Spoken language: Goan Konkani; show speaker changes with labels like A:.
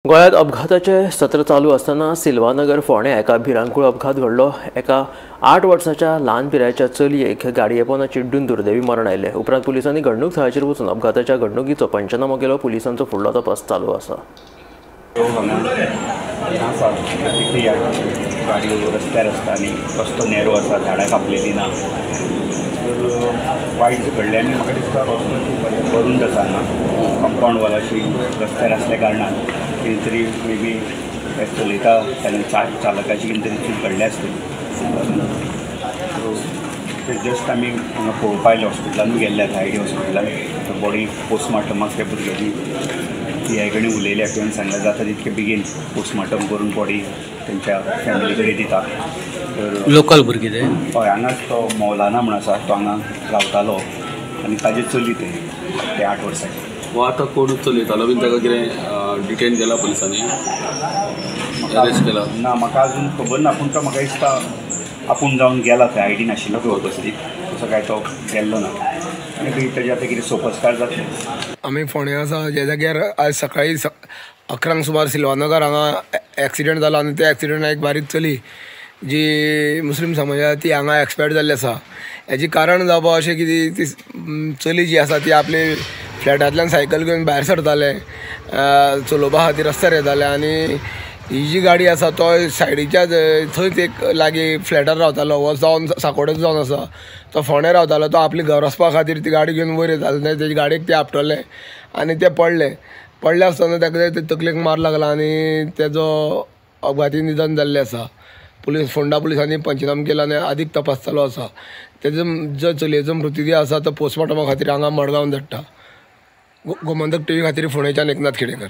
A: गोंयांत अपघाताचे सत्र चालू आसतना सिल्वानगर फोंड्या एका भिरांकूळ अपघात घडलो. एका 8 वर्साच्या ल्हान पिरायेच्या चलयेक गाडये पोंदा चिड्डून दुर्दैवी मरण आयलें. उपरांत पुलिसांनी घडणूक थळाचेर वचून अपघाताच्या घडणुकीचो पंचनामो केलो. पुलिसांचो फुडलो तपास चालू आसा.
B: गाडयो रस्त्यार आसता आनी रस्तो नॅरो आसा, झाडां कापलेली ना, तर वायट घडलें. आनी म्हाका दिसता रस्तो खूब बरूंद आसा हांगा, कंपावंड वॉल अशी रस्त्यार आसल्या कारणान कितें तरी मे बी चलयता तेन्ना चालकाची कितें तरी चूक घडल्या आसतली. सो ते जस्ट आमी हांगा पळोवपा आयले, हॉस्पिटलानूय गेल्ले आतां आयडी हॉस्पिटलान. बॉडी पोस्टमार्टमाक त्या भुरग्यांनी पी I कडेन उलयल्या, किंवा सांगलें जाता तितके बेगीन पोस्टमार्टम करून बॉडी तेंच्या फॅमिली कडेन दिता. तर
C: लोकल भुरगीं ते
B: हय, हांगाच तो मौलाना म्हूण आसा, तो हांगा रावतालो आनी ताजे चली ते 8 वर्सांचे.
D: हो आतां कोण चलयतालो बीन ताका कितें डिटेन केला पुलिसांनी, अरेस्ट केला
B: ना म्हाका अजून खबर ना, पूण तो म्हाका दिसता आपूण जावन गेला थंय. आयडी नाशिल्लो खंय उपस्थीत, तसो काय तो गेल्लो ना आनी तेजे आतां कितें सोपस्कार जातले.
E: आमी फोंड्या आसा ज्या जाग्यार आज सकाळी 11 सुमार सिल्वानगर हांगा एक्सिडंट जालो आनी त्या एक्सिडंटान एक बारीक चली जी मुस्लीम समाजा ती हांगा एक्सपायर जाल्ली आसा. हेजें कारण जावपा अशें की ती चली जी आसा ती आपले फ्लॅटांतल्यान सायकल घेवन भायर सरतालें, चलोवपा खातीर रस्त्यार येतालें आनी ही जी गाडी आसा तो सायडीच्या थंयच एक लागीं फ्लॅटार रावतालो, हो जावन साकोडेचो जावन आसा, तो फोंड्या रावतालो. तो आपल्या घर वचपा खातीर ती गाडी घेवन वयर येतालो, तेजी गाडयेक ते आपटलें आनी ते पडलें. पडलें आसतना ताका ते तकलेक मार लागला आनी तेजो अपघाती निधन जाल्लें आसा. पुलीस फोंडा पुलिसांनी पंचनामा केला आनी आदीक तपास चालू आसा. तेजो जो चलयेचो मृतदेह आसा तो पोस्टमार्टमा खातीर हांगा मडगांव धाडटा. गोमंतक टीव्ही खातीर फोंडेच्यान एकनाथ खेडेकर.